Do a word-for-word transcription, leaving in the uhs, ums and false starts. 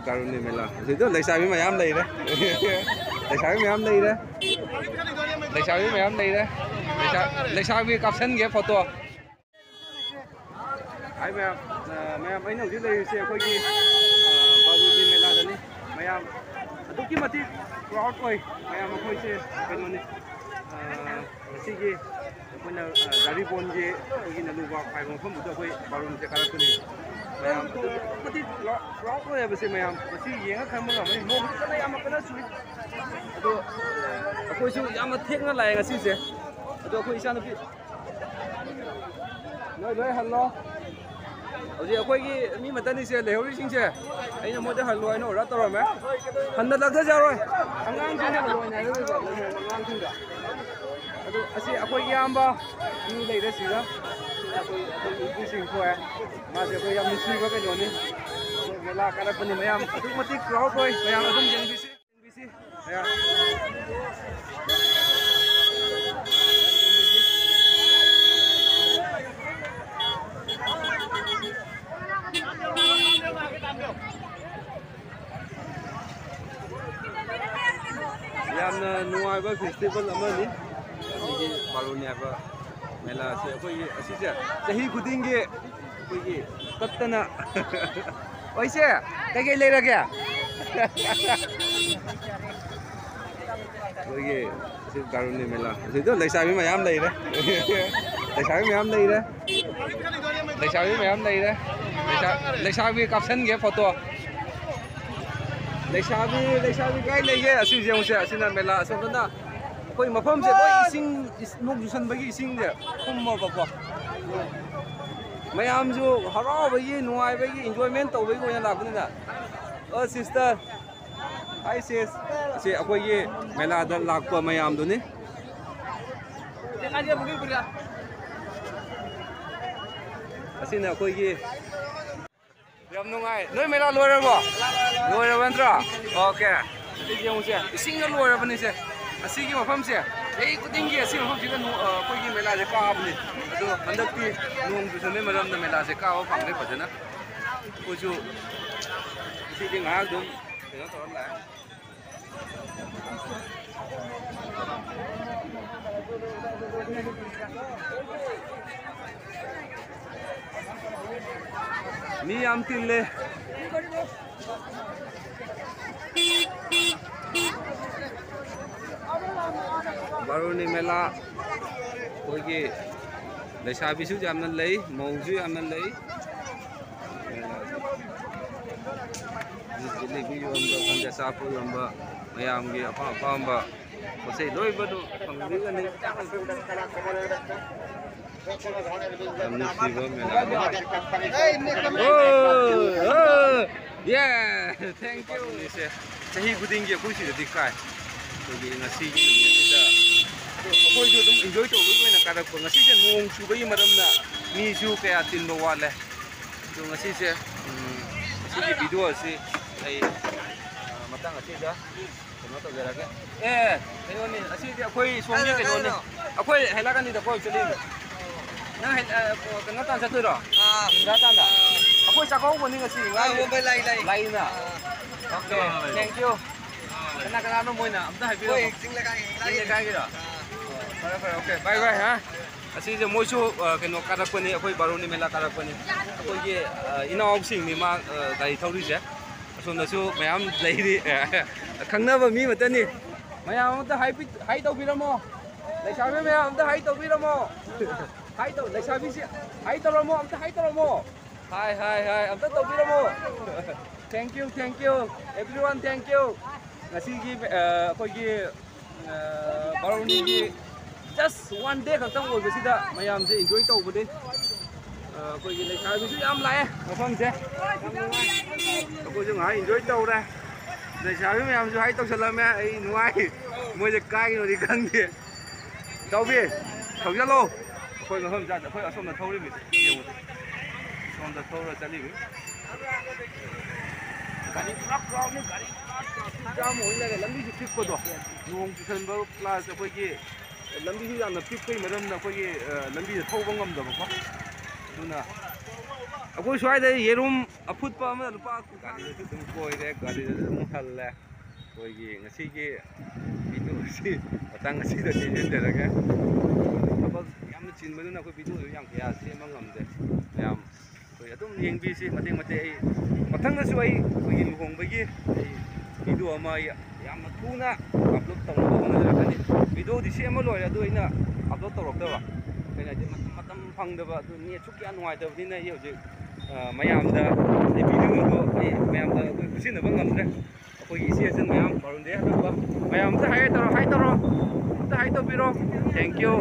ꯕꯥꯔꯨꯅꯤ ꯃꯦꯂꯥ꯫ ꯍꯧꯖꯤꯛꯇꯣ ꯂꯩꯁꯥꯕꯤ ꯃꯌꯥꯝ ꯂꯩꯔꯦ꯫ ꯂꯩꯁꯥꯕꯤ ꯃꯌꯥꯝ ꯂꯩꯔꯦ꯫ ꯂꯩꯁꯥꯕꯤ ꯃꯌꯥꯝ ꯂꯩꯔꯦ꯫ ꯂꯩꯁꯥ-, ꯂꯩꯁꯥꯕꯤ ꯀꯥꯞꯁꯟꯒꯦ ꯐꯣꯇꯣ꯫ ꯍꯥꯏ ꯃꯌꯥꯝ, ꯑ, ꯃꯌꯥꯝ, ꯑꯩꯅ ꯍꯧꯖꯤꯛ ꯂꯩꯔꯤꯁꯦ ꯑꯩꯈꯣꯏꯒꯤ, ꯑ, ꯕꯥꯔꯨꯅꯤ ꯃꯦꯂꯥꯗꯅꯤ꯫ ꯃꯌꯥꯝ ꯑꯗꯨꯛꯀꯤ ꯃꯇꯤꯛ crowd ꯑꯣꯏ꯫ ꯃꯌꯥꯝ ꯑꯩꯈꯣꯏꯁꯦ ꯀꯩꯅꯣꯅꯤ, ꯑ, ꯉꯁꯤꯒꯤ ꯑꯩꯈꯣꯏꯅ, ꯑ, ꯖꯥꯔꯤꯕꯣꯟꯒꯤ ꯑꯩꯈꯣꯏꯒꯤ ꯅꯂꯨꯕꯥꯛ ꯍꯥꯏꯕ ꯃꯐꯝꯗꯨꯗ ꯑꯩꯈꯣꯏ ꯕꯥꯔꯨꯅꯤꯁꯦ ꯀꯥꯔꯛꯄꯅꯤ꯫ ꯃꯌꯥꯝ ꯑꯗꯨꯛꯀꯤ ꯃꯇꯤꯛ crowd ꯑꯣꯏꯌꯦꯕꯁꯦ ꯃꯌꯥꯝ꯫ ꯃꯁꯤ ꯌꯦꯡꯉ ꯈꯪꯕ ꯉꯝꯃꯅꯤ꯫ ꯅꯣꯡꯁꯨ ꯀꯟꯅ ꯌꯥꯝꯅ ꯀꯟꯅ ꯆꯨꯏ꯫ ꯑꯗꯣ ꯑꯩꯈꯣꯏꯁꯨ ꯌꯥꯝꯅ ꯊꯦꯡꯅ ꯂꯥꯛꯑꯦ ꯉꯁꯤꯁꯦ꯫ ꯑꯗꯣ ꯑꯩꯈꯣꯏ ꯏꯆꯥꯅꯨꯄꯤ ꯅꯣꯏ ꯂꯣꯏ ꯍꯜꯂꯣ꯫ ꯍꯧꯖꯤꯛ ꯑꯩꯈꯣꯏꯒꯤ ꯃꯤ ꯃꯇꯟꯅꯤꯁꯦ ꯂꯩꯍꯧꯔꯤꯁꯤꯡꯁꯦ, ꯑꯩꯅ ꯃꯣꯏꯗ ꯍꯜꯂꯣ ꯍꯥꯏꯅ order ꯇꯧꯔꯝꯃꯦ꯫ ꯍꯟꯅ ꯂꯥꯛꯊꯖꯔꯣꯏ꯫ ꯑꯉꯥꯡꯁꯤꯡꯅ ꯍꯜꯂꯣ ꯍꯥꯏꯅ ꯍꯥꯏꯔꯛꯏꯕ, ꯂꯩꯍꯧꯔꯤꯕ ꯑꯉꯥꯡꯁꯤꯡꯗ꯫ ꯑꯗꯨ ꯑꯁꯤ ꯑꯩꯈꯣꯏ ꯏꯌꯥꯝꯕ ꯑꯅꯤ ꯂꯩꯔꯦ ꯁꯤꯗ꯫ ꯑꯩꯈꯣꯏ, ꯑꯩꯈꯣꯏ ꯏꯄꯨꯁꯤꯡ ꯊꯣꯛꯑꯦ꯫ ꯃꯥꯁꯦ ꯑꯩꯈꯣꯏ ꯌꯥꯝ ꯅꯨꯡꯁꯤꯕ ꯀꯩꯅꯣꯅꯤ꯫ ꯑꯩꯈꯣꯏ ꯃꯦꯂꯥ ꯀꯥꯔꯛꯄꯅꯤ ꯃꯌꯥꯝ꯫ ꯑꯗꯨꯛ ꯃꯇꯤꯛ crowd ꯑꯣꯏ꯫ ꯃꯌꯥꯝ ꯑꯗꯨꯝ ꯌꯦꯡꯕꯤꯁꯤ꯫ ꯌꯥꯝꯅ ꯅꯨꯡꯉꯥꯏꯕ festival ꯑꯃꯅꯤ꯫ ꯑꯁꯤꯒꯤ ꯕꯥꯔꯨꯅꯤ ꯍꯥꯏꯕ ꯃꯦꯂꯥꯁꯦ ꯑꯩꯈꯣꯏꯒꯤ ꯑꯁꯤꯁꯦ ꯆꯍꯤ ꯈꯨꯗꯤꯡꯒꯤ ꯑꯩꯈꯣꯏꯒꯤ ꯇꯠꯇꯅ꯫ ꯑꯣꯏꯁꯦ, ꯀꯩꯀꯩ ꯂꯩꯔꯒꯦ? ꯑꯩꯈꯣꯏꯒꯤ ꯑꯁꯤ ꯕꯥꯔꯨꯅꯤ ꯃꯦꯂꯥ꯫ ꯑꯁꯤꯗ ꯂꯩꯁꯥꯕꯤ ꯃꯌꯥꯝ ꯂꯩꯔꯦ꯫ ꯂꯩꯁꯥꯕꯤ ꯃꯌꯥꯝ ꯂꯩꯔꯦ꯫ ꯂꯩꯁꯥꯕꯤ ꯃꯌꯥꯝ ꯂꯩꯔꯦ꯫ ꯂꯩꯁꯥ-, ꯂꯩꯁꯥꯕꯤ ꯀꯥꯞꯁꯟꯒꯦ ꯐꯣꯇꯣ꯫ ꯂꯩꯁꯥꯕꯤ, ꯂꯩꯁꯥꯕꯤ ꯀꯥꯏ ꯂꯩꯒꯦ? ꯑꯁꯤꯁꯦ ꯌꯦꯡꯉꯨꯁꯦ꯫ ꯑꯁꯤꯅ ꯃꯦꯂꯥ ꯑꯁꯣꯝꯗꯅ ꯑꯩꯈꯣꯏ ꯃꯐꯝꯁꯦ ꯂꯣꯏ ꯏꯁꯤꯡ, ꯏꯁ-, ꯅꯣꯡ ꯆꯨꯁꯟꯕꯒꯤ ꯏꯁꯤꯡꯁꯦ ꯊꯨꯝꯃꯕꯀꯣ꯫ ꯃꯌꯥꯝꯁꯨ ꯍꯔꯥꯎꯕꯒꯤ, ꯅꯨꯡꯉꯥꯏꯕꯒꯤ, enjoyment ꯇꯧꯕꯒꯤ ꯑꯣꯏꯅ ꯂꯥꯛꯄꯅꯤꯅ꯫ ꯑꯣ, sister꯫ Hi, sis꯫ ꯑꯁꯤ ꯑꯩꯈꯣꯏꯒꯤ ꯃꯦꯂꯥꯗ ꯂꯥꯛꯄ ꯃꯌꯥꯝꯗꯨꯅꯤ꯫ ꯑꯁꯤꯅ ꯑꯩꯈꯣꯏꯒꯤ ꯌꯥꯝ ꯅꯨꯡꯉꯥꯏ꯫ ꯅꯣꯏ ꯃꯦꯂꯥ ꯂꯣꯏꯔꯕꯣ? ꯂꯣꯏꯔꯕ ꯅꯠꯇ꯭ꯔꯣ? Okay꯫ ꯑꯁꯤ ꯌꯦꯡꯉꯨꯁꯦ, ꯏꯁꯤꯡꯅ ꯂꯣꯏꯔꯕꯅꯤꯁꯦ꯫ ꯑꯁꯤꯒꯤ ꯃꯐꯝꯁꯦ ꯆꯍꯤ ꯈꯨꯗꯤꯡꯒꯤ ꯑꯁꯤ ꯃꯐꯝꯁꯤꯗ ꯅꯣ-, ꯑ, ꯑꯩꯈꯣꯏꯒꯤ ꯃꯦꯂꯥꯁꯦ ꯀꯥꯕꯅꯤ꯫ ꯑꯗꯣ ꯍꯟꯗꯛꯇꯤ ꯅꯣꯡ ꯆꯨꯁꯟꯕꯒꯤ ꯃꯔꯝꯅ ꯃꯦꯂꯥꯁꯦ ꯀꯥꯕ ꯐꯪꯗ꯭ꯔꯦ ꯐꯖꯅ꯫ ꯑꯩꯈꯣꯏꯁꯨ ꯁꯤꯗꯤ ꯉꯥꯏꯍꯥꯛ ꯑꯗꯨꯝ ꯀꯩꯅꯣ ꯇꯧꯔ ꯂꯥꯛꯑꯦ꯫ ꯃꯤ ꯌꯥꯝ ꯇꯤꯜꯂꯦ꯫ ꯕꯥꯔꯨꯅꯤ ꯃꯦꯂꯥ ꯑꯩꯈꯣꯏꯒꯤ ꯂꯩꯁꯥꯕꯤꯁꯨ ꯌꯥꯝꯅ ꯂꯩ, ꯃꯧꯁꯨ ꯌꯥꯝꯅ ꯂꯩ꯫ ꯖꯤꯂꯤꯕꯤ ꯌꯣꯟꯕ, ꯈꯪꯗꯦ, ꯑꯆꯥꯄꯣꯠ ꯌꯣꯟꯕ, ꯃꯌꯥꯝꯒꯤ ꯑꯄꯥꯝ ꯑꯄꯥꯝꯕ ꯄꯣꯠ ꯆꯩ ꯂꯣꯏꯕꯗꯨ ꯐꯪꯕꯤꯒꯅꯤ꯫ ꯌꯥꯝ ꯅꯨꯡꯁꯤꯕ ꯃꯦꯂꯥꯅꯤ꯫ ꯑꯣ, ꯑꯣ, yeah, thank you꯫ ꯆꯍꯤ ꯈꯨꯗꯤꯡꯒꯤ ꯑꯩꯈꯣꯏ ꯁꯤꯗꯗꯤ ꯀꯥꯏ꯫ ꯑꯩꯈꯣꯏꯒꯤ ꯉꯁꯤꯒꯤ ꯅꯨꯃꯤꯠꯁꯤꯗ ꯑꯩꯈꯣꯏꯁꯨ ꯑꯗꯨꯝ enjoy ꯇꯧꯕꯒꯤ ꯑꯣꯏꯅ ꯀꯥꯔꯛꯄ꯫ ꯉꯁꯤꯁꯦ ꯅꯣꯡ ꯆꯨꯕꯒꯤ ꯃꯔꯝꯅ ꯃꯤꯁꯨ ꯀꯌꯥ ꯇꯤꯟꯕ ꯋꯥꯠꯂꯦ꯫ ꯑꯗꯣ ꯉꯁꯤꯁꯦ, ꯎꯝ, ꯉꯁꯤꯒꯤ video ꯑꯁꯤ ꯑꯩ, ꯑ, ꯃꯇꯥꯡ ꯑꯁꯤꯗ ꯀꯩꯅꯣ ꯇꯧꯖꯔꯒꯦ꯫ ꯑꯦ, ꯀꯩꯅꯣꯅꯤ, ꯑꯁꯤꯗꯤ ꯑꯩꯈꯣꯏ ꯁꯣꯝꯒꯤ ꯀꯩꯅꯣꯅꯤ꯫ ꯑꯩꯈꯣꯏ ꯍꯩꯂꯥꯀꯥꯟꯗꯤꯗ ꯀꯣꯏ ꯆꯠꯂꯤꯅꯤ꯫ ꯅꯪ ꯍꯩ-, ꯑ, ꯀꯩꯅꯣ ꯇꯥꯟ ꯆꯠꯇꯣꯏꯔꯣ? ꯑꯥ꯫ ꯏꯟꯗꯤꯔꯥ ꯇꯥꯟꯗ? ꯑꯥ꯫ ꯑꯩꯈꯣꯏ ꯆꯥꯛꯀꯧꯕꯅꯤ ꯉꯁꯤ꯫ ꯑꯥ, ꯉꯥꯒꯤ ꯍꯣꯏ, ꯂꯥꯛꯏ, ꯂꯥꯛꯏ꯫ ꯂꯥꯛꯏꯅ? ꯑꯥ꯫ Okay, thank you꯫ ꯀꯅꯥ ꯀꯅꯥꯅꯣ ꯃꯣꯏꯅ ꯑꯝꯇ ꯍꯥꯏꯕꯤꯔꯝꯃꯣ꯫ ꯑꯩꯈꯣꯏ ꯆꯤꯡ ꯂꯩꯀꯥꯏꯒꯤ ꯆꯤꯡ ꯂꯩꯀꯥꯏꯒꯤꯔꯣ? ꯑꯥ꯫ ꯐꯔꯦ, ꯐꯔꯦ, okay, bye, bye, ꯍꯥ? ꯑꯁꯤꯁꯦ ꯃꯣꯏꯁꯨ, ꯑ, ꯀꯩꯅꯣ ꯀꯥꯔꯛꯄꯅꯤ, ꯑꯩꯈꯣꯏ ꯕꯥꯔꯨꯅꯤ ꯃꯦꯂꯥ ꯀꯥꯔꯛꯄꯅꯤ꯫ ꯑꯩꯈꯣꯏꯒꯤ, ꯑ, ꯏꯅꯥꯎꯁꯤꯡꯅꯤ ꯃꯥ, ꯑ, ꯒꯥꯔꯤ ꯊꯧꯔꯤꯁꯦ꯫ ꯑꯁꯣꯝꯗꯁꯨ ꯃꯌꯥꯝ ꯂꯩꯔꯤ꯫ ꯈꯪꯅꯕ ꯃꯤ ꯑꯃꯠꯇꯅꯤ꯫ ꯃꯌꯥꯝ ꯑꯝꯇ hi ꯇꯧꯕꯤꯔꯝꯃꯣ꯫ ꯂꯩꯁꯥꯕꯤ ꯃꯌꯥꯝ ꯑꯝꯇ hi ꯇꯧꯕꯤꯔꯝꯃꯣ꯫ Hi ꯇꯧ, ꯂꯩꯁꯥꯕꯤꯁꯤ hi ꯇꯧꯔꯝꯃꯣ, ꯑꯝꯇ hi ꯇꯧꯔꯝꯃꯣ꯫ Hi, hi, hi, ꯑꯝꯇ ꯇꯧꯕꯤꯔꯝꯃꯣ꯫ Thank you, thank you, everyone, thank you꯫ ꯉꯁꯤꯒꯤ, ꯑ, ꯑꯩꯈꯣꯏꯒꯤ, ꯑ, ꯕꯥꯔꯨꯅꯤꯒꯤ just one day ꯈꯛꯇꯪ ꯑꯣꯏꯕꯁꯤꯗ ꯃꯌꯥꯝꯁꯦ enjoy ꯇꯧꯕꯅꯤ꯫ ꯑ, ꯑꯩꯈꯣꯏꯒꯤ ꯂꯩꯁꯥꯕꯤꯁꯨ ꯌꯥꯝ ꯂꯥꯛꯑꯦ ꯃꯐꯝꯁꯦ꯫ ꯌꯥꯝ ꯅꯨꯡꯉꯥꯏ꯫ ꯑꯩꯈꯣꯏꯁꯨ ꯉꯥꯏꯍꯥꯛ enjoy ꯇꯧꯔꯦ꯫ ꯂꯩꯁꯥꯕꯤ ꯃꯌꯥꯝꯁꯨ hi ꯇꯧꯁꯜꯂꯝꯃꯦ꯫ ꯑꯩ ꯅꯨꯡꯉꯥꯏ꯫ ꯃꯣꯏꯁꯦ ꯀꯥꯏꯒꯤꯅꯣꯗꯤ ꯈꯪꯗꯦ꯫ ꯏꯇꯥꯎꯕꯤ, ꯊꯧꯖꯜꯂꯣ꯫ ꯑꯩꯈꯣꯏ ꯃꯐꯝ ꯆꯥꯗꯦ꯫ ꯑꯩꯈꯣꯏ ꯑꯁꯣꯝꯗ ꯊꯧꯔꯤꯃꯤꯁꯦ꯫ ꯌꯦꯡꯉꯨꯁꯦ꯫ ꯁꯣꯝꯗ ꯊꯧꯔ ꯆꯠꯂꯤꯃꯤ꯫ ꯒꯥꯔꯤ ꯄꯨꯔꯥ crowdꯅꯤ, ꯒꯥꯔꯤ ꯄꯨꯔꯥ traffic jam ꯑꯣꯏ ꯂꯩꯔꯦ꯫ ꯂꯝꯕꯤꯁꯨ ꯄꯤꯛꯄꯗꯣ꯫ ꯅꯣꯡ ꯆꯨꯁꯟꯕ plus ꯑꯩꯈꯣꯏꯒꯤ ꯂꯝꯕꯤꯁꯨ ꯌꯥꯝꯅ ꯄꯤꯛꯄꯒꯤ ꯃꯔꯝꯅ ꯑꯩꯈꯣꯏꯒꯤ, ꯑ, ꯂꯝꯕꯤꯗ ꯊꯧꯕ ꯉꯝꯗꯕꯀꯣ꯫ ꯑꯗꯨꯅ ꯑꯩꯈꯣꯏ ꯁ꯭ꯋꯥꯏꯗ ꯌꯦꯔꯨꯝ ꯑꯐꯨꯠꯄ ꯑꯃ ꯂꯨꯄꯥ ꯀꯨꯟꯊ꯭ꯔꯥ꯫ ꯒꯥꯔꯤꯗꯁꯨ ꯑꯗꯨꯝ ꯀꯣꯏꯔꯦ, ꯒꯥꯔꯤꯗꯁꯨ ꯑꯗꯨꯝ ꯍꯜꯂꯦ꯫ ꯑꯩꯈꯣꯏꯒꯤ ꯉꯁꯤꯒꯤ ꯚꯤꯗꯤꯑꯣ ꯑꯁꯤ ꯃꯇꯥꯡ ꯑꯁꯤꯗ ꯂꯣꯏꯁꯤꯟꯖꯔꯒꯦ꯫ ꯊꯕꯛ ꯌꯥꯝꯅ ꯆꯤꯟꯕꯅꯤꯅ ꯑꯩꯈꯣꯏ ꯚꯤꯗꯤꯑꯣꯁꯨ ꯌꯥꯝ ꯀꯌꯥ ꯁꯦꯝꯕ ꯉꯝꯗꯦ꯫ ꯃꯌꯥꯝ ꯑꯩꯈꯣꯏ ꯑꯗꯨꯝ ꯌꯦꯡꯕꯤꯁꯤ ꯃꯇꯦꯛ ꯃꯇꯦꯛ꯫ ꯑꯩ ꯃꯊꯪꯗꯁꯨ ꯑꯩ ꯑꯩꯈꯣꯏꯒꯤ ꯂꯨꯍꯣꯡꯕꯒꯤ ꯑꯩ ꯚꯤꯗꯤꯑꯣ ꯑꯃ ꯑꯩ ꯌꯥꯝꯅ ꯊꯨꯅ ꯑꯞꯂꯣꯗ ꯇꯧꯅꯕ ꯍꯣꯠꯅꯖꯔꯛꯀꯅꯤ꯫ ꯚꯤꯗꯤꯑꯣꯗꯤ ꯁꯦꯝꯕ ꯂꯣꯏꯔꯦ, ꯑꯗꯨ ꯑꯩꯅ ꯑꯞꯂꯣꯗ ꯇꯧꯔꯛꯇꯕ ꯀꯩꯅꯣ ꯍꯥꯏꯗꯤ ꯃꯇꯝ, ꯃꯇꯝ ꯐꯪꯗꯕ, ꯑꯗꯨ ꯅꯦꯠꯁꯨ ꯀꯌꯥ ꯅꯨꯡꯉꯥꯏꯇꯕꯅꯤꯅ ꯑꯩ ꯍꯧꯖꯤꯛ, ꯑ, ꯃꯌꯥꯝꯗ ꯑꯩ ꯚꯤꯗꯤꯑꯣꯗꯣ ꯑꯩ ꯃꯌꯥꯝꯗ ꯑꯩꯈꯣꯏ ꯎꯠꯁꯤꯟꯅꯕ ꯉꯝꯗ꯭ꯔꯦ꯫ ꯑꯩꯈꯣꯏꯒꯤ ꯏꯆꯦ ꯏꯆꯟ ꯃꯌꯥꯝ ꯄꯥꯔꯨꯟꯗꯦ ꯍꯥꯏꯗꯣꯛꯄ ꯃꯌꯥꯝ ꯑꯝꯇ ꯍꯥꯏ ꯇꯧꯔꯣ, ꯍꯥꯏ ꯇꯧꯔꯣ, ꯑꯝꯇ ꯍꯥꯏ ꯇꯧꯕꯤꯔꯣ꯫ Thank you꯫